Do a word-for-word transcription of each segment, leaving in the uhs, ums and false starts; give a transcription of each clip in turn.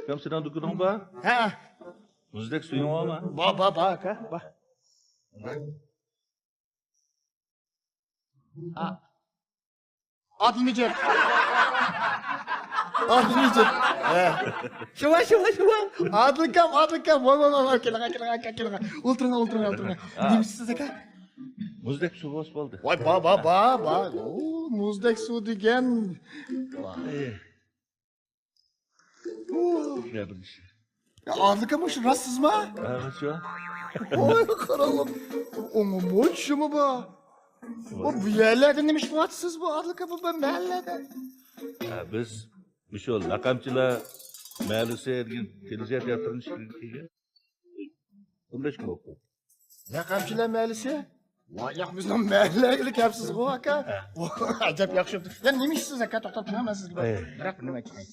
ئۇكام، سېنىڭ دۇكىنىڭ بار؟ ھە. مۇزدەك سۈيۈڭ بارمۇ؟ بار، بار، بار، ئاكا، بار. ھە. ئادىل مىجىت. ئادىل مىجىت. ھە. شۇۋا، شۇۋا، شۇۋا. ئادىل ئاكام، ئادىل ئاكام. ۋاي، ۋاي، ۋاي، ۋاي. كېلىڭ، كېلىڭ، كېلىڭ. ئولتۇرۇڭ، ئولتۇرۇڭ، ئولتۇرۇڭ. ھە. نېمە ئىچىسىز، ئاكا؟ مۇزدەك سۇ بولسا بولدى. ۋاي، بار، بار، بار، بار. ئۇ، مۇزدەك سۇ دېگەن. ۋاي. يا، بىر ئىش. يا، ئادىل ئاكا، مۇشۇ راست سىزما؟ ھە، شۇ. ۋاي، قاراڭلار. ئوڭۇمۇ چۈشىمۇ بار. ۋاي. بۇ يەرلەردە نېمە ئىش قىلىۋاتىسىز بۇ، ئادىل ئاكا، بۇ، بۇ مەھەللىدە؟ ھە، بىز مۇشۇ لەقەمچىلەر مەھەللىسى دېگەن تېلېۋىزىيە تىياتىرىنىڭ ئىشلىرىگە كەلگەن. ئون بەش كۈن بولۇپتۇ. لەقەمچىلەر مەھەللىسى؟ ۋاي، ياق، بىزنىڭ مەھەللىگىلا كەپسىزغۇ، ئاكا. ھە. ئەجەب ياخشى بوپتۇ. يا، نېمە ئىشسىز، ئاكا؟ توختاپ تۇرۇڭ، مەن سىزگە بىر، ئەي، بىراق نېمە ئېيتاي.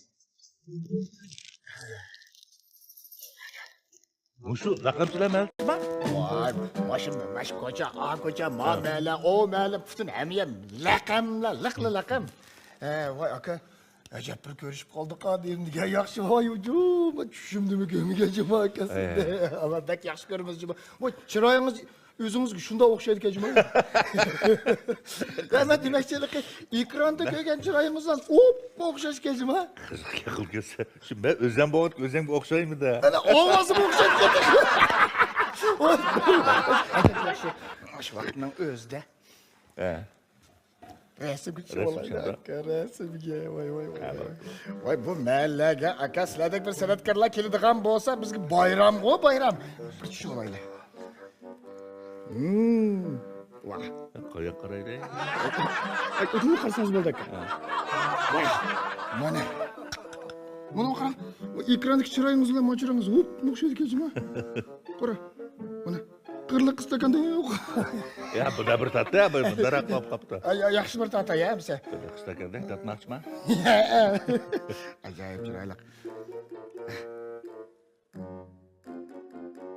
مۇشۇ لەقەمچىلەر مەھەللىسىما؟ ۋاي، ماشۇ، ماشۇ كوچا، ئا كوچا، ما، ھە، مەھەللە، ئو مەھەللە، پۈتۈن ھەممە يەر لەقەملا، لىقلا لەقەم. ھە، ۋاي، ئاكا. ئەجەب بىر كۆرۈشۈپ قالدۇق، دېدىم، نېگە ياخشى، ۋاي، جۇما چۈشۈمدىمۇ كۆرمىگەن جۇما ئاكا سىزنى. ئەي. ئەمما بەك ياخشى كۆرىمىز جۇما. بۇ چىرايىڭىز ئۆزىڭىزگە شۇنداق ئوخشايدىكەن جۇما. ھە، مەن دېمەكچى، ھېلىقى ئېكراندا كۆرگەن چىرايىڭىز بىلەن ئوپپا ئوخشاشكەن جۇما. قىزىق گەپ قىلىپ كەتسە، شۇ مەن ئۆزۈم بولغان ئۆزۈمگە ئوخشايمىدا. ئەنە ئاۋازىمۇ ئوخشاپ كەتتى. ئەجەب ياخشى. شۇ ۋاقىتنىڭ ئۆزىدە. ھە. رەسىمگە چۈشۈۋالايلى، ئاكا، رەسىمگە. ۋاي، ۋاي، ۋاي، ۋاي. ۋاي، بۇ مەھەللەگە، ئاكا، سىلەردەك بىر سەنئەتكارلار كېلىدىغان بولسا، بىزگە بايرامغۇ، بايرام. بىر چۈشۈۋالايلى. ھىم. ۋاھ. قاياققا قارايلى؟ ئاي، ئۇدۇلغا قارىسىڭىز بولدى، ئاكا. ھە. ۋاي، مانا. مانا قاراڭ. بۇ ئېكراندىكى چىرايىڭىز بىلەن ما چىرايىڭىز ھوپپا ئوخشايدىكەن جۇما. قارا. مانا. قىرلىق ئىستاكاندا يوق. يا، بۇدا بىر تارتا، بۇ مۇنداراق بولۇپ قاپتۇ. ئاي، يا، ياخشى بىر تارتا، يا، بىسە. قىرلىق ئىستاكاندا تارتماقچىما؟ ئاجايىپ چىرايلىق.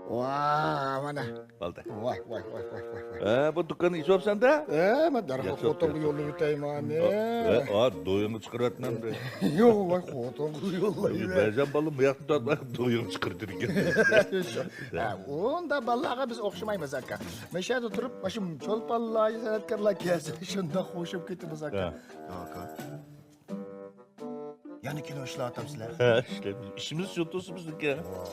ۋا، مانا. بولدى. ۋاي، ۋاي، ۋاي، ۋاي، ۋاي، ۋاي. ھە، بۇ دۇكاننى ئېچىۋاپسەن-دە؟ ھە، مەن دەرھال ياخشى، خوتۇنغا ياخشى. يوللىۋېتەي مانا. ھە، ھە، دويۇڭنى چىقىرىۋەتمەمدۇ؟ يوق، ۋاي، خوتۇنغا يوللايمەن. بەزەن بالىلار بۇ ياقتا تۇرۇپ، دويۇڭنى چىقىرىۋېتىدىكەن. ھە، ئۇنداق بالىلارغا بىز ئوخشىمايمىز، ئاكا. مەشەدە تۇرۇپ، مانا شۇ چولپانلار، سەنئەتكارلار كەلسە، شۇنداق خوشۇپ كېتىمىز، ئاكا. ھە. ئاكا. يەنە كىنو ئىشلەۋاتامسىلەر؟ ھە، ئىشلەيمىز. ئىشىمىز شۇ تۇرسا بىزنىڭكى. ۋاي،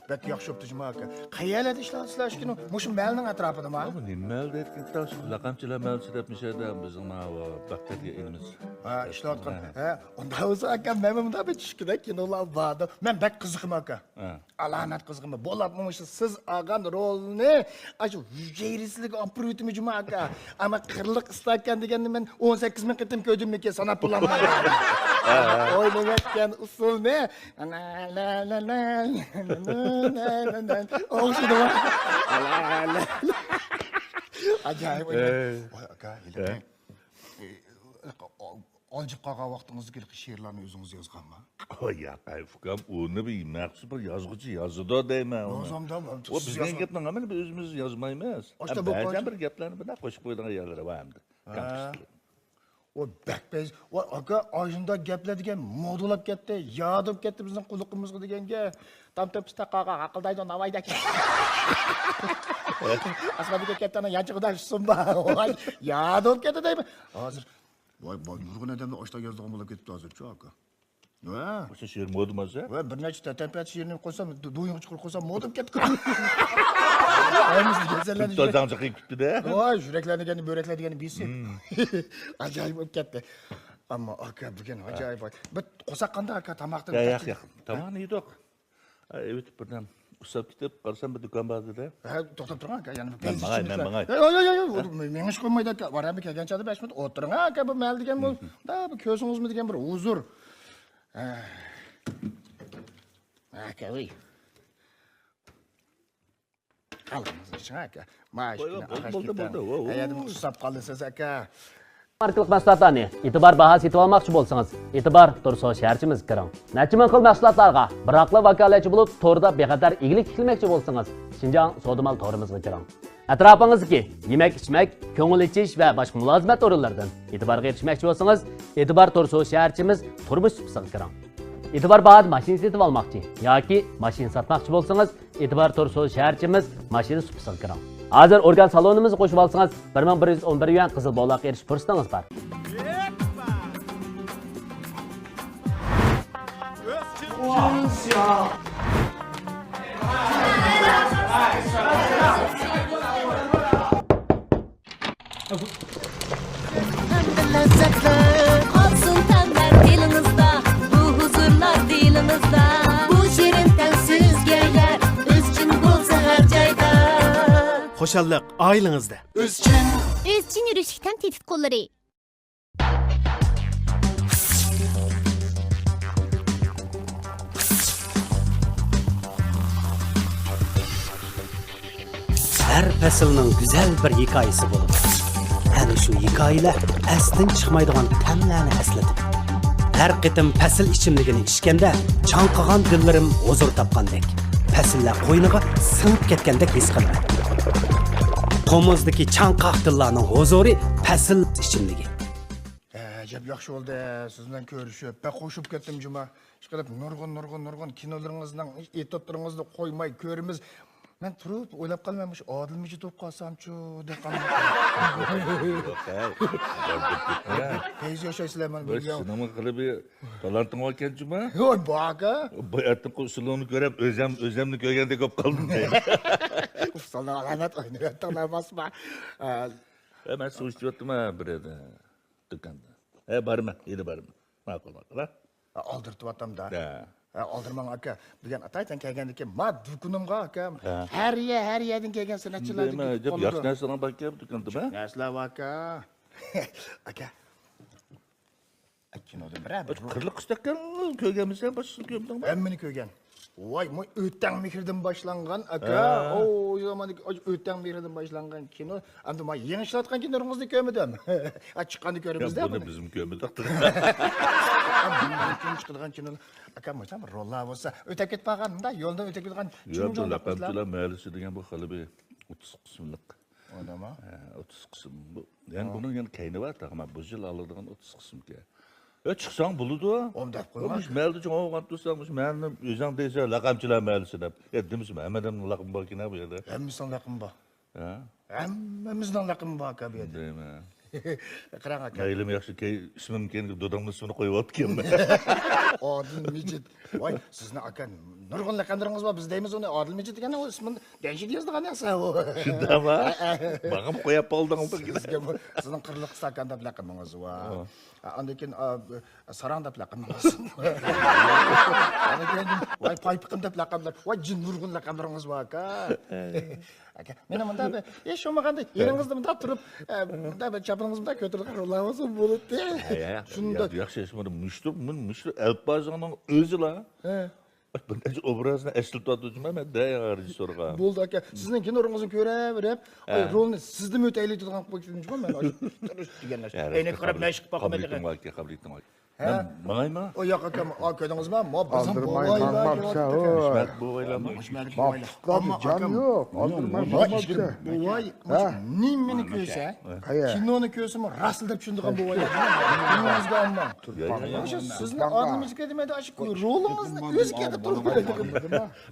بەك ياخشى بوپتۇ جۇما ئاكا. قەيەرلەردە ئىشلەۋاتىسىلەر شۇ كىنو؟ مۇشۇ مەھەللىنىڭ ئەتراپىدىما؟ بۇ نېمە مەھەللە دەيدىكىن؟ شۇ لەقەمچىلەر مەھەللىسى دەپ مۇشۇ يەردە بىزنىڭ ماۋۇ بەختىيارگە ئىنىمىز. ھە، ئىشلەۋاتقان. ھە. ھە، ئۇنداق بولسا ئاكا، مەنمۇ مۇنداق بىر چۈشكۈدەك كىنولار باردا. مەن بەك قىزىقىمەن ئاكا. ھە. ئالامەت قىزىقىمەن. بولۇپمۇ مۇشۇ سىز ئالغان رولنى ئاشۇ ھۈجەيرىسىدىكى ئاپىرىۋېتىمەن جۇما ئاكا. ئەمما قىرلىق ئىستاكان دېگەننى مەن ئون سەككىز مىڭ قېتىم كۆردۈممىكىن، ساناپ بولالمايمەن. ئوينىۋەتكەن ئۇسسۇلنى. ئوخشىدىمۇ؟ ئاجايىپ ئوينىدى. ئەي. ۋاي ئاكا، ھېلىقى، ئەي. ئالجىپ قالغان ۋاقتىڭىزدىكى ھېلىقى شېئىرلارنى ئۆزىڭىز يازغانما؟ ئاي ياق، ئاي ئۇكام، ئۇنى بىر مەخسۇس بىر يازغۇچى يازىدۇ دەيمەن ئۇنى. يازامدا، ئۇ سىز بىزنىڭ يازغان گەپنىڭ ھەممىنى بىز ئۆزىمىز يازمايمىز. ئاشتا بۇ بەزەن بىر گەپلەرنى بۇنداق قوشۇپ قويىدىغان يەرلىرى بار ئەمدى. ھە. كامپيۇتېرلىق. ئۇ بەك پەيز. ۋاي ئاكا، ئاشۇنداق گەپلەر دېگەن مودا بولۇپ كەتتى، ياد بولۇپ كەتتى بىزنىڭ قۇلىقىمىزغا دېگەنگە. تام تۆپىسىدە قالغان غاقىلدايدۇ ناۋايدەك. ئاسماندىكى كەپتەرنىڭ يانچۇقىدا شۇسۇم بار. ۋاي، ياد بولۇپ كەتتى دەيمەن. ھازىر، ۋاي، ۋاي، نۇرغۇن ئادەملەر ئاشتا يازىدىغان بولۇپ كېتىپتۇ ھازىرچۇ ئاكا. ھە. مۇشۇ شېئىر مودىما ھازىر؟ ۋە بىر نەچچە تەتەمپەت شېئىرنى قويسام، دو-، دويۇڭغا چىقىرىپ قويسام، مودىم كەتتى. ھەممىسى كېسەللەردە تۇتۇپ يۈرەك. تازاڭ چىقىپ كېتىپتۇ-دە. ۋاي، يۈرەكلەر دېگەننى، بۆرەكلەر دېگەننى بىلسۇن. ھىم. ئاجايىپ بولۇپ كەتتى. ئەمما ئاكا، بۈگۈن ھە. ئاجايىپ. بىر قورساق قانداق ئاكا، تاماقتىن يا، ياق، ياق. تاماقنى يېدۇق. ئا، ئۆتۈپ بىردەم ئۇسساپ كېتىپ قارىسام، بىر دۇكان بار دېدى. ھە، توختاپ تۇرۇڭ ئاكا، يەنە بىر مەن ماڭاي، مەن ماڭاي. ياق، ياق، ياق، ياق. ھە؟ مېڭىش قويمايدۇ ئاكا. بارا بىر كەلگەن چاغدا بەش مىنۇت ئولتۇرۇڭ ئاكا، بۇ مەھەللە دېگەن بۇ. ھىم. دا بىر كۆرسىڭىزمۇ دېگەن بىر ھۇزۇر. ھە. ئاكا، ۋۇي. ئالغىنىڭىزنى ئىچىڭ ئاكا. مانا شۇ كۈنى ئاغاچ بولدى، كېتىڭ. بولدى. ۋو، ۋو. ھەيەدىن ئۇسساپ قالىسىز ئاكا. ماركىلىق مەھسۇلاتلارنى ئېتىبار باھاسى سېتىۋالماقچى بولسىڭىز، ئېتىبار تۇرسو شەھەرچىمىزگە كىرىڭ. نەچچە مىڭ خىل مەھسۇلاتلارغا بىراقلا ۋاكالەتچى بولۇپ، توردا بىخەتەر ئىگىلىك تىكلىمەكچى بولسىڭىز، شىنجاڭ سودا مال تورىمىزغا كىرىڭ. ئەتراپىڭىزدىكى يېمەك-ئىچمەك، كۆڭۈل ئېچىش ۋە باشقا مۇلازىمەت ئورۇنلىرىدىن ئېتىبارغا ئېرىشمەكچى بولسىڭىز، ئېتىبار تۇرسو شەھەرچىمىز تۇرمۇش سۇپىسىغا كىرىڭ. ئېتىبار باھادا ماشىنا سېتىپ ئالماقچى ياكى ماشىنا ساتماقچى بولسىڭىز، ئېتىبار تور سودا شەھەرچىمىز ماشىنا سۇپىسىغا كىرىڭ. ھازىر ئورگان سالونىمىزغا قوشۇۋالسىڭىز، بىر مىڭ بىر يۈز ئون بىر يۈەن قىزىل بولاققا ئېرىشىش پۇرسىتىڭىز بار. ھەمدە لەززەتلەر قالسۇن تەملەر دىلىڭىزدا، بۇ ھۇزۇرلار دىلىڭىزدا، بۇ شېرىن تەم سىزگە يار، ئۆزچىن بولسا ھەر جايدا. خۇشاللىق ئائىلىڭىزدە. ئۆزچىن. ئۆزچىن يۈرۈشلۈك تەم تېتىتقۇلىرى. ھەر پەسىلنىڭ گۈزەل بىر ھېكايىسى بولىدۇ. ئەنە شۇ ھېكايىلەر ئەستىن چىقمايدىغان تەملەرنى ئەسلىتىدۇ. ھەر قېتىم پەسىل ئىچىملىكىنى ئىچكەندە، چاڭقىغان دىللىرىم ھۇزۇر تاپقاندەك، پەسىللەر قوينىغا سىڭىپ كەتكەندەك ھېس قىلىمەن. تومۇزدىكى چاڭقاق دىللارنىڭ ھۇزۇرى پەسىل ئىچىملىكى. ئەجەب ياخشى بولدى سىز بىلەن كۆرۈشۈپ، بەك خوش بولۇپ كەتتىم جۇما. ئىشقىلىپ نۇرغۇن، نۇرغۇن، نۇرغۇن كىنولىرىڭىزنىڭ ئېتيۇدلىرىڭىزنى قويماي كۆرىمىز. مەن تۇرۇپ ئويلاپ قالىمەن، مۇشۇ ئادىل مىجىت بولۇپ قالسامچۇ دەپ قالىمەن. ياق، ھەي. پەيزى ياشايسىلەر، مانا بۇ بىلگەن. سېنىڭمۇ قىلىپ بىر تالانتىڭ باركەن جۇما. ۋاي، بار ئاكا. بۇ ئەتنىڭ ئۇسسۇلۇڭنى كۆرۈپ، ئۆزەم، ئۆزەمنى كۆرگەندەك بولۇپ قالدىم دەيمەن. ئۇسسۇلنىڭ ئالامەت ئوينىۋەتتىڭلار، باسما. ئە، مەن سۇ ئىچىۋەتتىم، ھە، بىر يەردە. دۇكاندا. ھە، بارىمەن، ھېلى بارىمەن. ماقۇل، ماقۇل، ھە؟ ھە، ئالدىرتىۋاتامدا. ھە. ھە، ئالدىرماڭ ئاكا. بۈگۈن ئاتايتەن كەلگەندىكىن ما دۇكىنىمغا ئاكا. ھە. ھەر يە، ھەر يەردىن كەلگەن سەنئەتچىلەردىن كېلىپ قالىدۇ. ياخشى نەرسىلەر باركەن دۇكاندا، ھە؟ نەرسىلەر باركا. ئاكا. كىنودىن بىرەر بىر قىرلىق قىستەككەن كۆرگەنمىسەن، باشقىسىنى كۆرمىدىڭمۇ؟ ھەممىنى كۆرگەن. ۋاي، مۇ ئۆتەڭ مېھرىدىن باشلانغان، ئاكا. ھە. ئو، ئۇ زاماندىكى ئۆتەڭ مېھرىدىن باشلانغان كىنو. ئەمدى ما يېڭى ئىشلەۋاتقان كىنولىرىڭىزنى كۆرمىدىم. ھە، چىققاندا كۆرىمىز-دە بۇنى. بىزمۇ كۆرمىدۇق. چىقىدىغان كىنو. ئاكا، مۇشۇ روللار بولسا، ئۆتەپ كېتىپ قالغان، مۇنداق يولدا ئۆتەپ كېتىدىغان چوڭ-چوڭ لەقەمچىلەر مەھەللىسى دېگەن بۇ خېلى بىر ئوتتۇز قىسىملىق. ئويناما؟ ھە، ئوتتۇز قىسىم بۇ. يەنە ھە. بۇنىڭ يەنە كەينى بار، تاغما بۇ يىل ئالىدىغان ئوتتۇز قىسىمكەن. ئە، چىقساڭ بولىدۇ. ئۇنداق قويما. مۇشۇ مەھەللىدە چوڭ بولغان تۇرساڭ، مۇشۇ مەھەللىنى ئۆزۈڭ دەيسەن، لەقەمچىلەر مەھەللىسى دەپ. يا، دېمىسىمۇ، ھەممىدىن لەقىمى باركەن بۇ يەردە. ھەممىسىنىڭ لەقىمى بار. ھە؟ ھەممىمىزنىڭ لەقىمى باركەن بۇ يەردە. دەيمەن. قاراڭ ئاكا. مەيلىمۇ ياخشى، كەي-، ئىسمىم كەينىگە دادامنىڭ ئىسمىنى قويۇۋاپتىكەنمەن. ئادىل مىجىت. ۋاي، سىزنىڭ ئاكا نۇرغۇن لەقەملىرىڭىز بار. بىز دەيمىز ئۇنى ئادىل مىجىت دېگەن، ئۇ ئىسمىنى دەنجىدە يازىدىغان ياقسا ئۇ. شۇنداقمۇ؟ ھە، ھە. ماڭىمۇ قويۇپ قالدىڭ. سىزگە بۇ، سىزنىڭ قىرلىق ئىستاكان دەپ لەقىمىڭىز بار. ئا، ئاندىن كېيىن، ئا، ساراڭ دەپ لەقىمىڭىز. ئاندىن كېيىن، ۋاي، پايپىقىم دەپ لەقەملەر. ۋاي، جىن نۇرغۇن لەقەملىرىڭىز بار ئاكا. ئاكا، مېنىڭ مۇنداق بىر، ھېچ بولمىغاندا يېنىڭىزدا مۇنداق تۇرۇپ، ئە، مۇنداق بىر چاپىنىڭىز مۇنداق كۆتۈرۈلگەن روللار بولسا بولاتتى. ھە، ھە، شۇنداق. يا-، ياخشى، ياخشى، مانا مۇشۇ، مۇ-، مۇشۇ ئەلپازىڭنىڭ ئۆزىلا. ھە. بىر نەچچە ئوبرازنى ئەسلىتىۋاتىدۇ جۇما مەن دە رېژىسسورغا. بولدى ئاكا، سىزنىڭ كىنولىرىڭىزنى كۆرۈۋېرىپ، ئاي، ھە. رولنى سىزدىنمۇ ئۆتەيلى دېگەن قىلىپ كېتىدۇ جۇما مەن. ئەينەك قاراپ مەشىق قىلىپ باقمايدىغان. قابىلىيىتىڭ بار ئاكا، قابىلىيىتىڭ بار. ھە؟ مەن ماڭايمۇ؟ ئو، ياق، ئاكام، ئا، كۆردىڭىزمۇ؟ ما بىزنىڭ بوۋايلار كېلىۋاتىپتۇ. ھۈشمەت بوۋايلارمۇ؟ ھۈشمەت بوۋايلار. ئەمما ئاكام، جان يوق، ئالدىرماي ماڭماپتۇ. بوۋاي، نېمىنى كۆرسە، كىنونى كۆرسىمۇ، راستلا دەپ چۈشىنىدىغان بوۋايلار. كۆڭلىڭىزگە ئالماڭ. مۇشۇ سىزنىڭ ئادىل مىجىت دېمەيدۇ، ئاشۇ رولىڭىزنى ئۆزى كېتىپ تۇرۇپ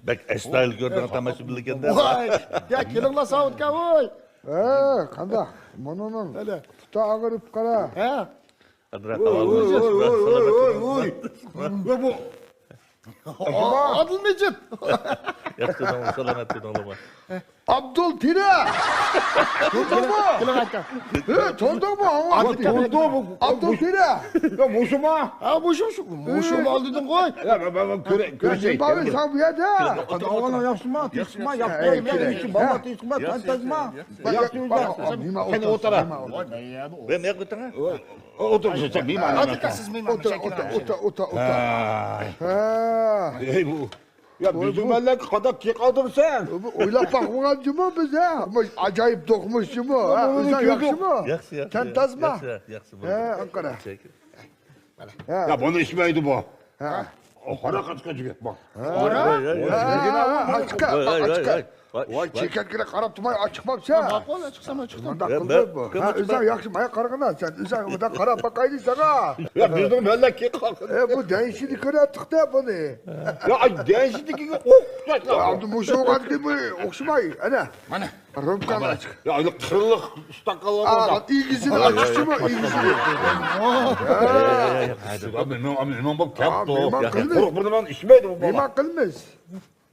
بەك ئەستايىدىل كۆرىدىغان تاماشىبىنلىكەندە. ۋاي، يا، كېلىڭلار ساۋۇتكا، ۋاي. ھە، قانداق؟ مۇنىنىڭ پۇتى ئاغرىپ قارا. ھە. ۋوي، ۋوي، ۋوي، ۋوي، ۋوي. ۋوي، بۇ ئادىل مىجىت. ياخشى تۇردۇڭلار، سالامەت تۇردۇڭلارمۇ؟ ئابدۇل تېرە. تونۇدۇڭمۇ؟ كېلىڭ ئاكا. ھە، تونۇدۇڭمۇ؟ ئابدۇل تېرە. يا، مۇشۇما؟ ھە، مۇشۇ، مۇشۇ، مۇشۇما ئالدىدىڭ غوي. يا، مەن، مەن، مەن كۆرە-، كۆرۈشەي. نېمە بار ساڭا بۇ يەردە؟ ئەھۋالىڭ ياخشىما؟ تىنچما؟ ياخشى. بالىلار تىنچما؟ تەنتەزما؟ ياخشى، ياخشى. قېنى ئولتۇرا. ۋە مەيەق ئۆتۈڭە. ئولتۇر، سەن مېھمان. ئولتۇر، ئولتۇر، ئولتۇر، ئولتۇر. ھە. ئەي بۇ. يا بىزنىڭ مەللەگە قاداق كېلىپ قالدىمۇ سەن؟ ئويلاپ باقمىغان جۇمۇ بىز، ھە؟ مۇش ئاجايىپ دوقمۇش جۇمۇ، ھە؟ ئۆزۈڭ ياخشىمۇ؟ ياخشى، ياخشى. تەن تازىما؟ ياخشى، ياخشى. ھە، ئەنقەرە. ھە. يا بۇنى ئىچمەيدۇ بۇ. ھە. ئو، ھاراق ئاچقان جىگىت بۇ. ھە. ھاراق؟ ھاي، ھاي، ھاي. ئاچقا، ھاي، ھاي، ئاچقا. ھاي، ھاي. ۋاي، ۋاي، چېكەتكىنى قاراپ تۇرماي ئاچىقماپسەن. ماقۇل، ئاچىقسام ئاچىقتىم. مۇنداق قىلدى بۇ. ھە، ئۆزۈڭ ياخشى مايا قارىغىنا سەن. ئۆزۈڭ مۇنداق قاراپ باقايلى ساڭا. يا، بىزنىڭ مەللە كېيىپ قالغان. ئە، بۇ دەيشىنى كۆرەتتۇق-دە بۇنى. يا، ئاي، دەيشىدىكىگە ئوخشاش. يا، ئەمدى مۇشۇ بولغاندىكىن بۇ ئوخشىماي. ئەنە. مانا. رومكانى ئاچ. يا، ئايلىق قىرىق ئىشتاق قالغان. ئىگىسىنى ئاچقۇچىمۇ، ئىگىسىنى. مېھمان، مېھمان بولۇپ كەپتۇ. مېھمان قىلمىز. قۇرۇق بىر نېمىنى ئىچمەيدۇ بۇ بالا. مېھمان قىلمىز.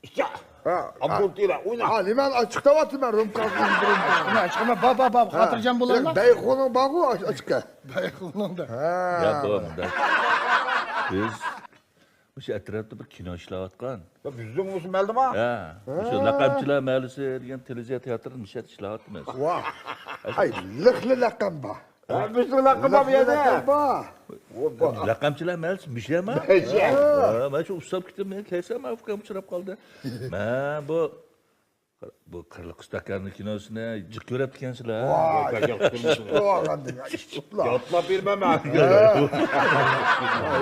ئىچە. ھە، ئابدۇلتىرە، ئوينا. ھە، نېمە ئاچىقىپ ئاۋاتىمەن رومكانى، رومكانى. ئاچىقىما، با، با، با، خاتىرجەم بولۇڭلار. بەيخۇنىڭ بارغۇ ئاچىقى. بەيخۇنىڭدا. ھە. يا، بۇ، بۇ. بىز مۇشۇ ئەتراپتا بىر كىنو ئىشلەۋاتقان. يا، بىزنىڭ مۇشۇ مەھەللىدىمۇ؟ ھە. مۇشۇ ھە. لەقەمچىلەر مەھەللىسى دېگەن تېلېۋىزىيە تىياتىرىدا مۇشۇ يەردە ئىشلەۋاتىمىز. ۋاھ. ئاي، لىقلى لەقەم بار. ھە، بىزنىڭ لەقەم بار بۇ يەردە. لەقەم بار. لەقەمچىلەر مەھەللىسى مۇشۇ يەرمۇ؟ مۇشۇ يەر. ھە، مەن شۇ ئۇسساپ كېتىپ، مەن كەلسەم، ئۇكام ئۇچراپ قالدى. مەن بۇ، بۇ قىرلىق ئىستاكاننىڭ كىنوسىنى جىق كۆرۈپتىكەنسىلەر. ۋاي، ياخشى كۆرمىسىلەر. ياتلاپ بېرىمەن مەن.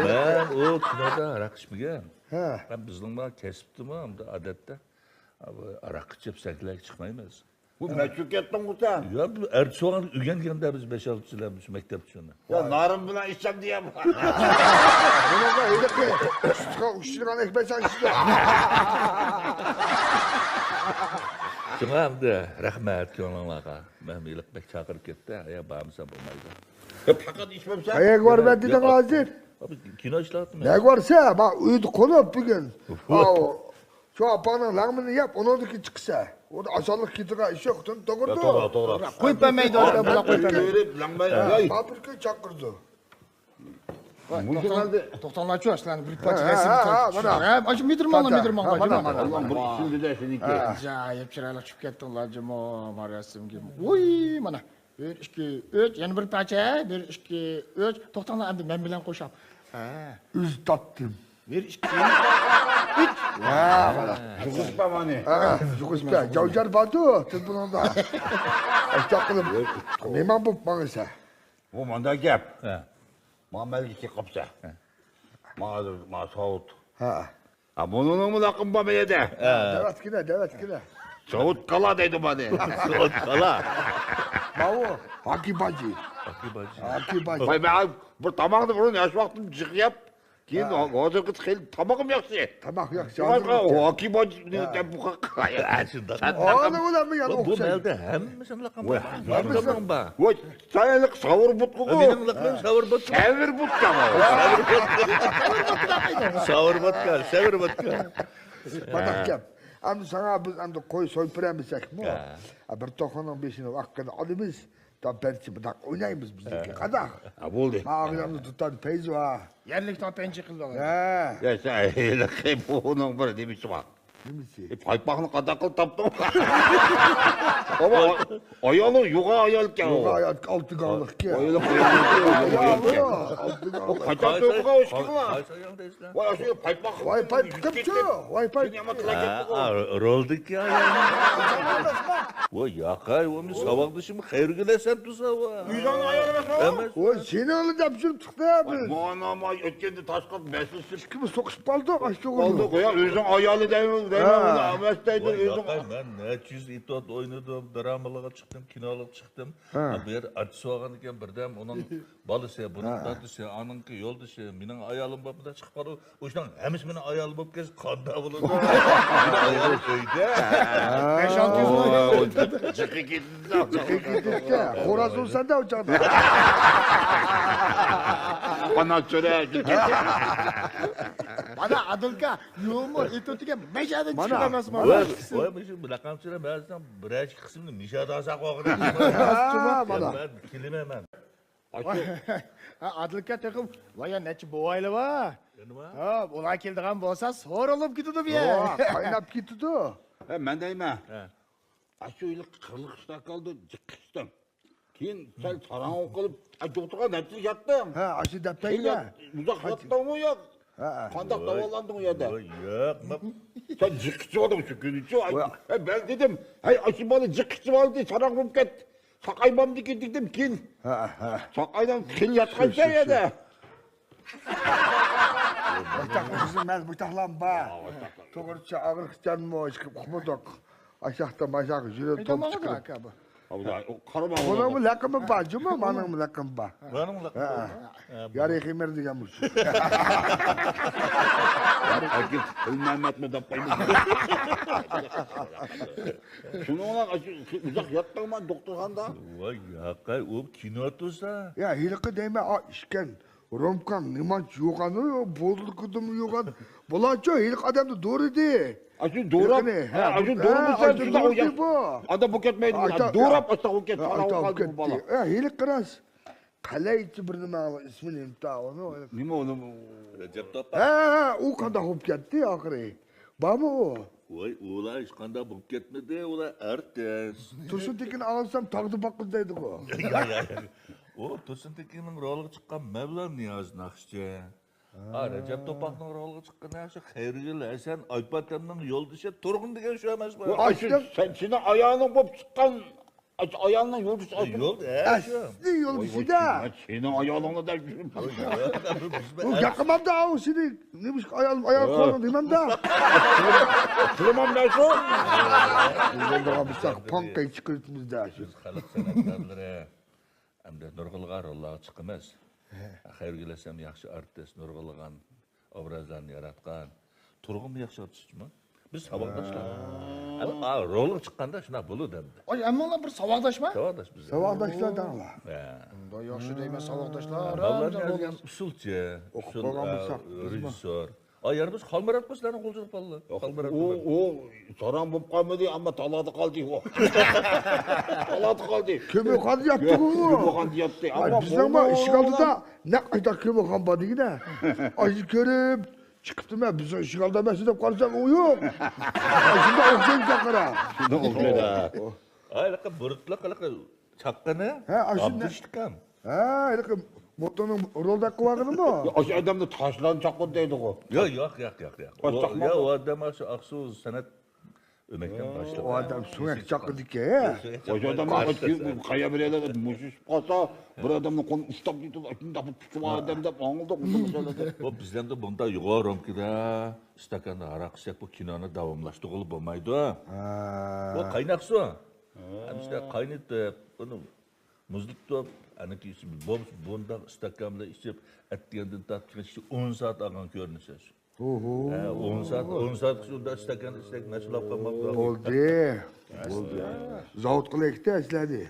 مەن ئۇ كىنودا ھاراق ئىچمىگەن. ھە. مەن بىزنىڭ كەسىپتىمۇ ئادەتتە ئاراق ئىچىپ سەھنىلەرگە چىقمايمىز. بۇ مەشۇ كەتتىڭغۇ سەن؟ يا، بۇ ئەرتىس بولغاندا ئۆگەنگەندە بىز بەش-ئالتىسىلا مۇشۇ مەكتەپتە شۇنى. يا، نارىن بىلەن ئىچسەم دېيەم. بۇنىڭغا ھېلىقى سۈتقا ئۇششىغان ئەكمەيسەن ئىچىدە. شۇڭا ئەمدى رەھمەت كۆڭلۈڭلارغا. مەن ھېلىقى بەك چاقىرىپ كەتتى. يا، بارمىسام بولمايدۇ. يا، پەقەت ئىچمەمسەن؟ قەيەرگە بارىمەن دېدىڭ ھازىر؟ كىنو ئىشلەۋاتىمەن. نەگە بارسا؟ ما ئۆيدە قونۇپ بۈگۈن. ئاۋۇ. شۇ ئاپاڭنىڭ لەڭمىنى يەپ، ئۇنىڭدىن كېيىن چىقىسەن. ئۇ ئاسانلىق كېتىدىغان ئىش يوق، توغرىدۇ؟ يا، توغرا، توغرا. قويۇپ بەرمەيدۇ، ئادەم بۇلار قويۇپ بەرمەيدۇ. كۆرۈپ، لەڭمەي، ھە. ما بىر كۈن چاقىرىدۇ. مۇشۇ توختاڭ-، مەلدە. توختاڭلارچۇ، سىلەرنى بىر پارچە ھە، رەسىم ھە، چىقىرىپ ھە، چۈشۈرۈڭ. مانا. ھە، مانا، مىدىرماڭلار، مانا، مىدىرماڭلار. مانا، مانا. ئاللام بىر ئىشىمدە شېنىڭكى. ھە. ئاجايىپ چىرايلىق چۈشۈپ كەتتىڭلار جۇمۇ، ما رەسىمگە. ۋۇي، مانا. بىر، ئىككى، ئۈچ، يەنە بىر پارچە. بىر، ئىككى، ئۈچ. توختاڭلار، ئەمدى مەن بىلەن قوشاپ. ھە. ئۆزى تاپتىم. بىر، ئىككى، ئۈچ. ھە، مانا. جۇغۇشپا مانى. ھە، جۇغۇشپا. جاۋجار باردۇ، تېلېفونۇڭدا. ئاشتاق قىلىپ. نېماڭ بوپ ماڭىسەن؟ بۇ مانداق گەپ. ھە. ما مەلگە كېلىپ قاپسەن. ھە. ما ھازىر، ما ساۋۇت. ھە. ھە، بۇنىڭمۇ لەقىمى بار مەيەدە. ھە. دەۋەتكىنە، دەۋەتكىنە. سوۋۇت كالا دەيدۇ مانى. سوۋۇت كالا. ماۋۇ، ھاكى باجى. ھاكى باجى. ھاكى باجى. ۋاي، مەن بىر تاماقنى بۇرۇن ياش ۋاقتىم جىق يەپ، كېيىن ھە. ھازىرقى خېلى تامىقىم ياخشى. تاماق ياخشى، ۋاي، ھازىر ياخشى. ھاكى باجى دەپ بۇ قايا. شۇنداق. ئانا ئۇلارمۇ يەنە بۇ ئوخشايدۇ. مەلدە ھەممىسىنى لەقەم ۋاي، بار. ھەممىسى. ۋاي، سەن ھېلىقى ساۋۇر بۇتقىغۇ. مېنىڭ لەقىمىم ساۋۇر بۇتقا. سەۋر بۇتقا. ساۋۇر بۇتقا، سەۋر بۇتقا. مانا گەپ. ئەمدى ساڭا بىز ئەمدى قوي سويۇپ بېرەلمىسەكمۇ؟ ھە. بىر توخۇنىڭ بېشىنى ۋاققىدە ئالىمىز. تا پەنچە بۇنداق ئوينايمىز بىزنىڭكى. ھە. قانداق؟ ھە، بولدى. ما ئاغزىمدا دۇتار پەيزى بار. يەرلىك تا پەنچە قىلدى. ھە. يا، سەن ھېلىقى بۇنىڭ بىر نېمىسى بار. نېمىسى؟ ئە، پايپاقنى قانداق قىلىپ تاپتىڭ؟ بابا، ئايالىڭ يوغان ئايال ئىكەن. يوغان ئايال، ئالتە گاللىق ئىكەن. ئايالىڭ يوغان ئايال ئىكەن. ئالتە گاللىق. قاچان تويغا ئىشكىلا؟ قايسى ئايالدا ئىشلە؟ ۋاي، ئاشۇ پايپاق. ۋاي، پايپىقىمچۇ؟ ۋاي، پايپىق. ھە، رولدىكى ئايال. ۋاي، ياقاي، ئۇنى ساۋاقدىشىم خەيرگۈل ھەسەن تۇرسا، ۋاي. ئۆزۈڭنىڭ ئايالى ئەمەسمۇ؟ ئەمەس. ۋاي، سېنىڭلا دەپ يۈرۈپ چىقتى بىز. مانا، ما ئۆتكەندە تاشقا مەسىلىشىپ. ئىككىمىز سوقۇشۇپ قالدۇق، ئاشۇ قالدۇق، يا، ئۆزۈڭ ئايالى دەيمەن، دەيمەن، ھە. ئۇنى ئەمەس دەيدۇ، ۋاي، ئۆزۈڭ. ياقاي، مەن نەچچە يۈز ئېپىزود ئوينىدىم، درامىلارغا چىقتىم، كىنولارغا چىقتىم. ھە. بۇ يەردە ئارتىس بولغاندىكىن بىردەم ئۇنىڭ بالىسى، بۇنىڭ ھە. دادىسى، ئانىڭكى يولدىشى، مېنىڭ ئايالىم بولۇپ مۇنداق چىقىپ قالدى. ئۇشۇنىڭ ھەممىسى مېنىڭ ئايالىم بولۇپ كەلسە قانداق بولىدۇ؟ مېنىڭ ئايالىم ئۆيدە. ھە. بەش-ئالتە يۈز مىڭ. جىقى كېتىدۇ. جىقى كېتىدۇ. خوراز ئۇرسان-دە ئۇ چاغدا. قانات چۆرە. مانا ئادىلكا يۇمۇر ئېتوتىگە مەجەدىن چىقىدۇ ئەمەسمۇ؟ ۋاي، ۋاي، مۇشۇ لەقەمچىلەر بەزىدە بىرەر ئىككى قىسمىنى مىشادا ساقلاپ قويغان. ھە، مانا. مەن كېلىمەن مەن. ھە، ئادىلكا تېخىم، ۋاي، يا نەچچە بوۋايلى بار. يەنە بار؟ ھە، ئۇلار كېلىدىغان بولسا سورۇلۇپ كېتىدۇ بۇ يەر. ھە، قايناپ كېتىدۇ. ھە، مەن دەيمەن. ھە. ئاشۇ يىل قىرىق ئىشتاك قالدى، جىق ئىچتىم. كېيىن سەل ساراڭ قىلىپ، ئە، دوختۇرغا نەچچە يىل ياتتىم. ھە، ئاشۇ دەپ بەرگە. ئۇزاق ياتتىڭمۇ يوق؟ ھە. قانداق داۋالاندىڭ ئۇ يەردە؟ يوق، يوق. سەن جىق ئىچىۋالدىڭ شۇ كۈنىچۇ. ۋاي. ھەي، بەل دېدىم. ھەي، ئاشۇ بالا جىق ئىچىۋالدى، ساراڭ بولۇپ كەتتى. ساقايمامدىكىن دېدىم كېيىن. ھە، ھە. ساقايدىم، خېلى ياتقانسەن يەردە. بۇتاقلىق بىزنىڭ مەز بۇتاقلام بار. توغرىچە ئاغرىقچانمۇ، ھېچ كىم ئۇقمىدۇق. ئاشاقتا ماشاق يۈرۈپ توپ چىقىرىپ. قارىما. بۇنىڭمۇ لەقىمى بار جۇمۇ، مانىڭمۇ لەقىمى بار. بۇنىڭمۇ لەقىمى بار. يارى خېمىر دېگەن مۇشۇ. ئاكا، پىلمەمەتمۇ دەپ قويمىدى. شۇنىڭ بىلەن ئاشۇ ئۇزاق ياتتىڭما دوختۇرخانىدا؟ ۋاي ياقەي، ئۇ كىنو تۇرسا. يا ھېلىقى دەيمەن، ئا، ئىشكەن. رومكاڭ نېمانچە يوغان، بوتۇلكىدىمۇ يوغان. بۇلارچۇ ھېلىقى ئادەمنى دورىدى. ئاشۇ دوراپ، ھېلىقىنى، ھە، ئاشۇ دورىمىسا شۇنداق ئۇ ياق. ئادا بۇ كەتمەيدۇ. دوراپ ئاشتاق ئۇ كەتتى. ھە، ھېلىقى راست. قەلەيچى بىر نېمە، ئىسمى نېمىتى ئۇنى؟ نېمە ئۇنى؟ رەجەپ توپا. ھە، ھە، ئۇ قانداق بولۇپ كەتتى ئاخىرى؟ بارمۇ ئۇ؟ ۋاي، ئۇلار ھېچقانداق بولۇپ كەتمىدى، ئۇلار ئارتىس. تۇرسۇن تېكىن ئاڭلىسام تاغدا باققۇز دەيدىغۇ. يا، يا، يا. ئۇ تۇرسۇن تېكىننىڭ رولىغا چىققان مەبلەغ نىياز ناخشىچى. ھا، رەجەپ توپاقنىڭ رولىغا چىققىنى شۇ خەيرىگۈل ھەسەن، ئايپاتەمنىڭ يولدىشى تۇرغۇن دېگەن شۇ ئەمەسمۇ؟ ۋاي، سەن، سېنىڭ ئايالىڭ بولۇپ چىققان، ئايالىڭنىڭ يولدىشى ئاشۇ. يول، ھە، شۇ. ئەسلى يولدىشى-دە. ۋاي، سېنىڭ ئايالىڭنى دەپ يۈرۈپ. ئۇ ياقىمامدا ئاۋۇ سېنى. نېمىشقا ئايالىم، ئايال قويدۇڭ دېمەمدا. تۇرمامدا شۇ. يولدىغان بىساق پاڭقاي چىقىرتىمىزدا شۇ. بىز خەلق سەنئەتكارلىرى. ئەمدى نۇرغۇنلىغان روللارغا چىقىمىز. خەيرىگۈل ھەسەن ياخشى ئارتىس، نۇرغۇنلىغان ئوبرازلارنى ياراتقان. تۇرغۇنمۇ ياخشى ئارتىسچىمۇ؟ بىز ساۋاقداشلار. ئەمما رولغا چىققاندا شۇنداق بولىدۇ ئەمدى. ئاي، ھەممىڭلار بىر ساۋاقداشما؟ ساۋاقداش بىزلەر. ساۋاقداشلار دەڭلار. ھە. ئۇنداق ياخشى دەيمەن، ساۋاقداشلار. مەۋلان نىيازىدىن ئۇسسۇلچى، ئوقۇپ قالغان بولساق، رېژىسسور. ئا، يەنە بىز خالمۇراتقا سىلەرنىڭ قولىچىلىق بالىلار. خالمۇرات ئۇ، ئۇ ساراڭ بولۇپ قالمىدى، ئەمما تالادا قالدى ئۇ. تالادا قالدى. كۆمۈرخانىدا ياتتىغۇ ئۇ. كۆمۈرخانىدا ياتتى. ئەمما بىزنىڭمۇ ئىشىك ئالدىدا نەق قايتاق كۆمۈرخان بار دېگىنە. ئاشۇ كۆرۈپ چىقىپتىمەن، بىزنىڭ ئىشىك ئالدىدا ئەمەس دەپ قارىسام، ئۇ يوق. شۇنداق ئوخشايدىكەن قارا. شۇنداق ئوخشايدۇ. ھېلىقى بۇرۇتلۇق، ھېلىقى چاققىنى. ھە، ئاشۇ ئابدۇشتىكام. ھە، ھېلىقى موتورنىڭ رولدەك قىلىۋالغىنىمۇ؟ ئاشۇ ئادەمنى تاشلارنى چاققۇن دەيدىغۇ. ياق، ياق، ياق، ياق، ياق. ئۇ ئادەم شۇ ئاقسۇ سەنئەت ئۆمەكنىڭ باشلىقى. ئۇ ئادەم سۆڭەك چاققىدىكەن. ئاشۇ ئادەم قايا بىر يەرلەردە مۇشۇشۇپ قالسا، بىر ئادەمنىڭ قولىنى ئۇشتاپ، شۇنداق بىر تۇتۇپ ئادەم دەپ ئاڭلىدۇق. بۇ بىزدە بۇنداق يوغان رومكىدا ئىستاكاندا ھاراق ئىچسەك، بۇ كىنونى داۋاملاشتۇرغىلى بولمايدۇ. بۇ قايناق سۇ. ھەمىشە قاينىتىپ، ئۇنى مۇزلىتىپ، ئەنە كېيىن بۇنداق ئىستاكان بىلەن ئىچىپ، ئەتىگەندىن تارتىپ ئون سائەت ئالغان كۆرۈنىسى. ھە، ئون سائەت، ئون سائەت شۇنداق ئىستاكان ئىچسەك، مەشۇ قالماپتۇ. بولدى. بولدى. زاۋۇت قىلىۋېتىپتۇ ئەسلىدى.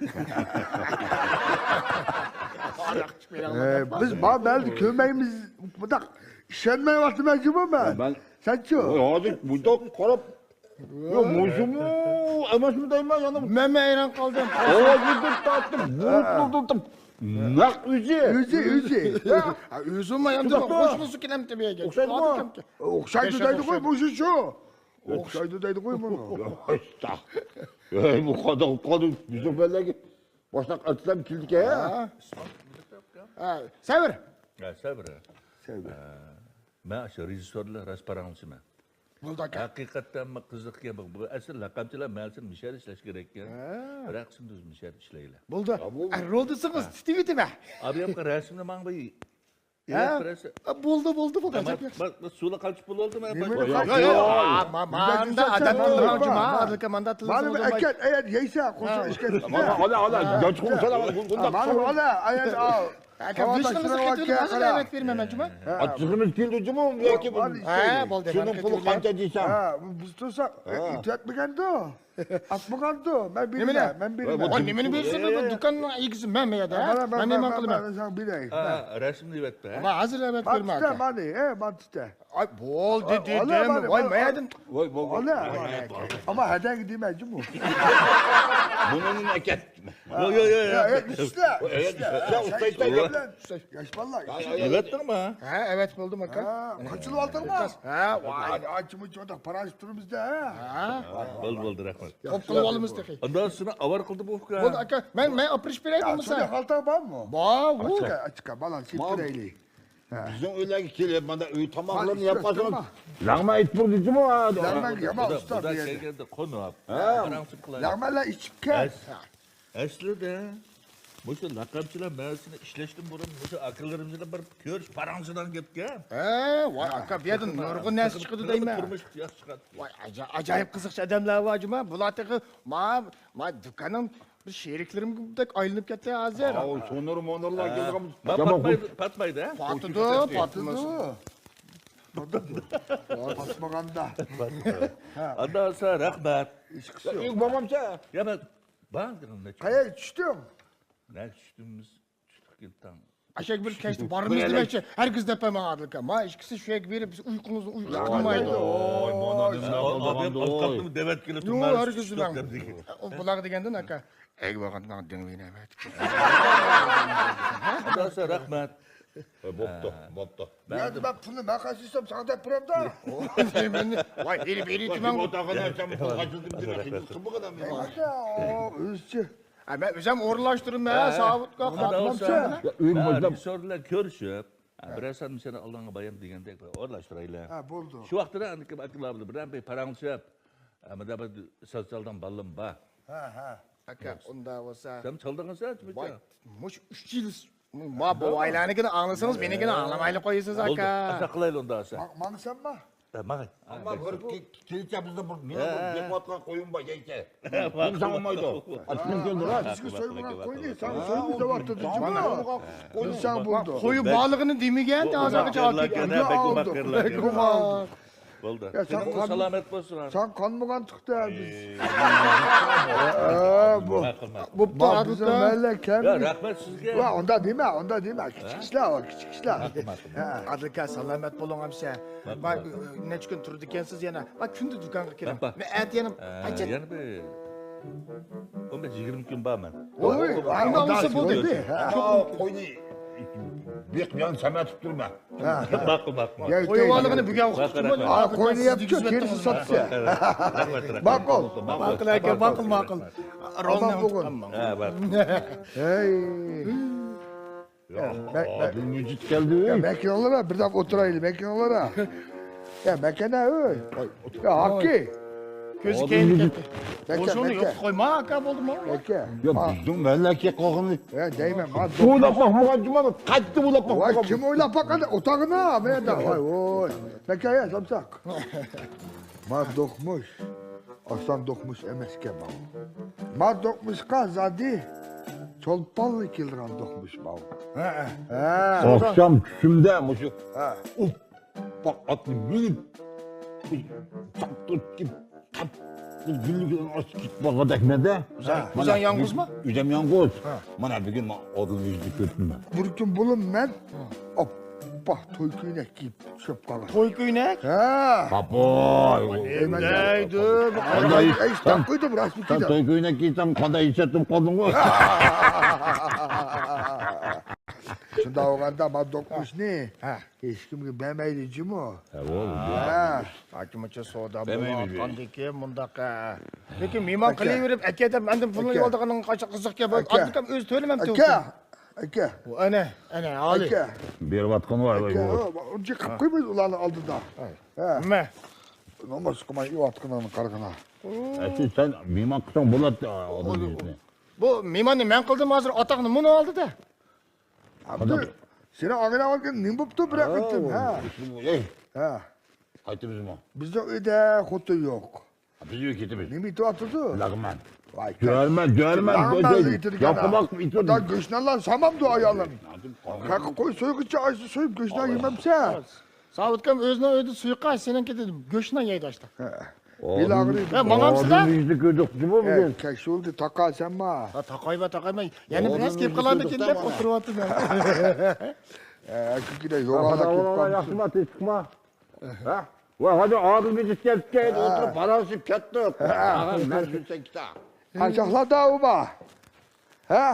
ئە، بىز ما بەلدە كۆرمەيمىز. بۇنداق ئىشەنمەيۋاتىمەن جۇمۇ مەن. سەنچۇ؟ ھازىر بۇنداق قاراپ يا، مۇشۇمۇ ئەمەسمۇ دەيمەن يەنە. مەنمۇ ھەيران قالدىم. ئاۋازنى بىر تارتتىم، بۇرۇتلىدىم. نەق ئۆزى. ئۆزى، ئۆزى. ھە، ئۆزىمۇ ئەمدى قوشنىسى كېلەمتى بۇ يەرگە. ئوخشايدۇ. ئوخشايدۇ دەيدىغۇ مۇشۇ شۇ. ئوخشايدۇ دەيدىغۇ مۇنۇ. ئەي، بۇ قانداق قىلىپ قالدى؟ بىزنىڭ بەللەرگە باشلاق ئەتلەم كېلدىكەن. ھە، سەۋر. ھە، سەۋر. سەۋر. مەن ئاشۇ رېژىسسور بىلەن راست پاراڭلىشىمەن. بولدى ئاكا. ھەقىقەتەن قىزىقكەن بۇ. بۇ ئەسلى لەقەمچىلەر مەلىسىدە مىشەدە ئىشلەش كېرەككەن. ھە. بىر قىسىم بىز مىشەدە ئىشلەيلى. بولدى. ھە، بولدى. ئە، رولدا سىڭىز تىتىۋېتىمەن. ئابىيامقا رەسىمنى ماڭا بىر ھە؟ ئېلىپ بېرەسىز. ئە، بولدى، بولدى، بولدى. ئەجەب گەپ. سۇلا قاچىپ بولدىمۇ؟ نېمىنى قاچىپ؟ ياق، ياق. ماندا ئادەتتىن جۇما، ئادەتتىن مانا بىر ئەكەت، ئەيەت يەيسە، قوشۇن ئىشكەن. مانا، ئالا، ئالا، جاچقۇم سالا، بۇنداق. مانا، ئالا، ئەيەت ئال. ئاكا، ۋىشنىڭىزنى قېتىۋېلىپ، ھازىر دەۋەت بېرىمەن مەن جۇما. ئاچچىقىمىز كېلدى جۇمۇ، ياكى ھە، بولدى. شۇنىڭ پۇلى قانچە دېسەم. ھە، بىز تۇرساق، ئېتىۋەتمىگەندۇ؟ ئاتمىغاندۇ؟ مەن بېرىمەن، مەن بېرىمەن. ۋاي، نېمىنى بېرىسىز؟ بۇ دۇكاننىڭ ئىگىسى مەن يا-دە. مەن نېمە قىلىمەن؟ ساڭا بېرەي. ھە، رەسىمنى ئەۋەتتى. ھازىر ئەۋەتىپ بېرىمەن ئاكا. مانا، ھە، مانتىتە. ئاي، بولدى دېدىم. ۋاي، مەيەدىم. ۋاي، بولدى. ئەمما ھەدەگە دېمە جۇمۇ. بۇنىڭ ئەكەت. ياق، ياق، ياق، ياق. ئىشلە، ئىشلە. ياش بالىلار. ئەۋەتتىڭمۇ؟ ھە، ئەۋەتىپ بولدۇم ئاكا. قاچىلىۋالدىڭمۇ؟ ھە، ۋاي، ئاچىمۇچۇ پاراڭلىشىپ تۇرىمىز-دە. ھە. بولدى، بولدى، رەھمەت. قوپ قىلىپ ئالىمىز تېخى. ئاندىن سېنى ئاۋارە قىلدى بۇ ئۇكا. بولدى ئاكا، مەن، مەن ئاپىرىپ بېرەي بولمىسا. سېنىڭ خالتاڭ بارمۇ؟ بار، ئۇ. ئاچىقا، ئاچىقا، بالام، سېلىپ بېرەيلى. بىزنىڭ ئۆيلەرگە كېلىپ، مانا ئۆي تاماقلىرىنى يەپ قالسىڭىز، لەڭمەن ئېيتىپ بولدى جۇمۇ. لەڭمەن يامان ئۇستا بۇ يەردە. كەلگەندە قونۇپ، ھە. لەڭمەنلەر ئىچىپ كەل. ئەسلىدە. مۇشۇ لەقەمچىلەر مەسىلىسىنى ئىشلەشتىن بۇرۇن مۇشۇ ئاكىلىرىمىز بىلەن بىر كۆرۈش پاراڭلىشىدىغان گەپكەن. ھە، ۋاي ئاكا، بۇ يەردىن نۇرغۇن نەرسە چىقىدۇ دەيمەن. تۇرمۇش ياخشى چىقاتتى. ۋاي، ئاجا-، ئاجايىپ قىزىقچى ئادەملەر بار جۇما. بۇلار تېخى ما، ما دۇكاننىڭ بىر شېرىكلىرىمدەك ئايلىنىپ كەتتى ھازىر. ئاۋۇ سونۇر مونۇرلار كەلگەن. ما پاتمايدۇ، پاتمايدۇ، ھە؟ پاتىدۇ، پاتىدۇ. پاتمىغاندا. ئاندا بولسا رەھمەت. ھېچقىسى يوق. ئۆيگە بارمامسەن؟ يا، مەن بار دېدىم، نەچچە. قەيەرگە چۈشتۈڭ؟ نەگە چۈشتىمىز؟ چۈشتۇق كېلىپ تاڭ. ئەشەگە بىر كەچتە بارىمىز دېمەكچى. ھەرگىز دەپمەيمەن ئادىل ئاكا. ما ئىككىسى شۇ يەرگە بېرىپ، بىز ئۇيقۇڭىزنى ئۇيقۇ قىلمايدۇ. ۋاي، مانا نېمە قىلغان دوي. ئاۋقاتنىمۇ دەۋەتكىلى تۇرمايمىز. يوق، ھەرگىز دېمەڭ. ئۇ بۇلارغا دېگەندىن ئاكا. ئەگە بارغاندا ماڭا دېڭىۋېرىڭ. ئەۋەت. خۇداسى رەھمەت. ۋاي، بوپتۇ، بوپتۇ. يا، مەن پۇلنى مەن قايسى ئىشلەپ ساڭا دەپ بېرەمدۇ؟ ۋاي، ھېلى بېرىۋېتىمەن. ئۆزىچە. ھە، مەن ئۆزۈم ئورۇنلاشتۇرىمەن، ھە. ساۋۇتقا قاتنامچى. يا، ئۆيگە باشلاپ. رېژىسسور بىلەن كۆرۈشۈپ، ھە، بىرەر سان سېنىڭ ئالدىڭغا بايام دېگەندەك بىر ئورۇنلاشتۇرايلى. ھە، بولدى. شۇ ۋاقىتتا ئاكىلار بىلەن بىر پاراڭلىشىپ، ھە، مۇنداق بىر ساز چالىدىغان بالىلىرىم بار. ھە، ھە. ئاكا، ئۇنداق بولسا. سەن چالدىڭمۇ سەن؟ ۋاي، مۇشۇ ئۈچ يىل ما بوۋايلارنىڭكىنى ئاڭلىسىڭىز، مېنىڭكىنى ئاڭلىمايلا قويىسىز، ئاكا. بولدى، ئاشۇنداق قىلايلى ئۇنداق بولسا. ماڭسامما؟ ھە، ماڭاي. ئەمما بىر كېلىچە بىزدە بىر مېنىڭ بىر بېقىۋاتقان قويۇم بار، يەيچە. بۇنى ساڭا ئالمايدۇ. ئاچقىن كەلدى، راست. بىزگە سويغۇلغان قوينى ساڭا سويغۇزدەۋاتىدۇ. مانا. قويساڭ بولدى. قويى بارلىقىنى دېمىگەن، ھازىرغىچە ئالدى. بەك گۇمانلىق. بولدى. يا، سەن قان-، سەن قانمىغان چىقتى، بىز. بوپتۇ، ئادىل ئاكا. يا، رەھمەت سىزگە. ۋا، ئۇنداق دېمە، ئۇنداق دېمە. كىچىك ئىشلار، كىچىك ئىشلار. ئادىل ئاكا، سالامەت بولۇڭ ئەمىسە. نەچچە كۈن تۇرىدىكەنسىز يەنە. كۈندە دۇكانغا كېلىڭ. مەن ئەتە يەنە، ھە، يەنە بىر ئون بەش يىگىرمە كۈن بارمەن. ۋوي، ئۇنداق بولسا بولدى. قوينى بېقىپ يەنە سەمەتىپ تۇرىمەن. ماقۇل، ماقۇل. قويۇۋالغىنى بۈگۈن ئۇقتۇقچىمۇ؟ قوينى يەپ كېلىپ ساتسا. ماقۇل. ماقۇل ئاكا، ماقۇل، ماقۇل. رولنى ئۇنتۇپ قالماڭ. ھەي. يا، ئادىل مىجىت كەلدى. يا، مەكىنىڭلار، بىردەم ئولتۇرايلى، مەكىنىڭلار. يا، مەكەنە، ئۆي. يا، ھاكى. كۆزى كەينى كەتتى. بوشۇڭنى يوق قويما، ئاكا، بولدىمۇ؟ يا، بىزنىڭ مەللەكە قالغىنى. يا، دەيمەن، ما ئويلاپ باقمىغان جۇما، قايتتى ئويلاپ باقمىغان. كىم ئويلاپ باققان؟ ئوتاغىنا، مەندە. ۋاي، ۋوي. مەكەن، يا، سامساق. ما دوقمۇش. ئاسان دوقمۇش ئەمەسكەن ماۋۇ. ما دوقمۇشقا زادى چولپانلا كېلىدىغان دوقمۇش ماۋۇ. ھە، ھە. ئاخشام چۈشۈمدە مۇشۇ، ھە، ئوپپا ئاتنى مىنىپ، چاپتۇرۇپ كېلىپ، تاپ، بۇ گۈللۈكنى ئاچىپ كېتىپ بارغاندەكمەن-دە. ئۆزۈڭ يالغۇزمۇ؟ ئۆزۈم يالغۇز. ھە. مانا بۈگۈن مەن ئادىلنى يۈزىنى كۆردۈم مەن. بىر كۈن بۇلۇن مەن، ھە، ئاپئاق توي كۆينەك كىيىپ چۈشۈپ قالغان. توي كۆينەك؟ ھە. ئاپاي. نېمە دەيدۇ؟ قانداق ئىش؟ ئەي، ئىش تاپقىيدىم، راستمۇ سەن كېتىپ. توي كۆينەك كىيسەڭ قانداق ئىش ئەتتىم قالدىڭغۇ؟ شۇنداق بولغاندا ما دوقمۇشنى، ھە، ھېچكىمگە بەرمەيلى جۇمۇ. ھە، بولدى. ھە. ئاچمىچە سودا بولۇۋاتقاندىكىن مۇنداق، ھە. لېكىن مېھمان قىلىۋېرىپ، ئەكە دەپ ئاندىن پۇلنى يوللىغىنىڭ قاچا قىزىق گەپ. ئادىل ئاكام ئۆزى تۆلىمەمتى؟ ئاكا. ئاكا. ئەنە، ئەنە، ئالى. ئاكا. بېرىۋاتقان بار، ئاكا، ئۇنچە قىلىپ قويمايسىز ئۇلارنىڭ ئالدىدا. ھە. نېمە؟ نومۇس قىلماي يەۋاتقىنىڭنى قارىغىنا. ئەسلى سەن مېھمان قىلساڭ بولاتتى، ئادىل يۈزىنى. بۇ مېھماننى مەن قىلدىم ھازىر، ئاتاقنى مۇنۇ ئالدى-دە. ئابدۇل، سېنىڭ ئاغىنەڭ ئالغان نېمە بوپتۇ بىراق ئېيتىم، ھە؟ ھە. قايتىمىزمۇ؟ بىزنىڭ ئۆيدە خوتۇن يوق. بىز ئۆيگە كېتىمىز. نېمە ئېيتىۋاتىدۇ؟ لەغمەن. ۋاي، جۆرمەن، جۆرمەن، لەغمەن ئېيتىدىكەن. ياپىلاق ئېيتىدۇ. ئۇدا گۆشنانلار سامامدۇ ئايالىم؟ قاقا قوي سويغۇچە ئايسى سويۇپ گۆشنان يېمەمسە؟ ساۋۇتكام ئۆزىنىڭ ئۆيىدە سۇيۇقاش، سېنىڭكىدە گۆشنان يەيدۇ ئاشتا. بېلى ئاغرىيدۇ. ماڭامسىز-دە؟ ئادىلنى يۈزىدە كۆردۇق جۇمۇ بۈگۈن. كەشۇلدى تاقايسەنما؟ تاقايماي، تاقايماي. يەنە بىر ئەس كېلىپ قالامدىكىن دەپ ئولتۇرۇۋاتىمەن. ئەكىكىدە يوغانلاپ كېلىپ قالدى. ياخشىما، تىنچلىقما؟ ھە؟ ۋاي، ھازىر ئادىل مىجىت كەلدىكەن، ئولتۇرۇپ پاراڭلىشىپ كەتتۇق. مەن شۇنچە كىتا. قاچاقلاردا ئۇ بار. ھە؟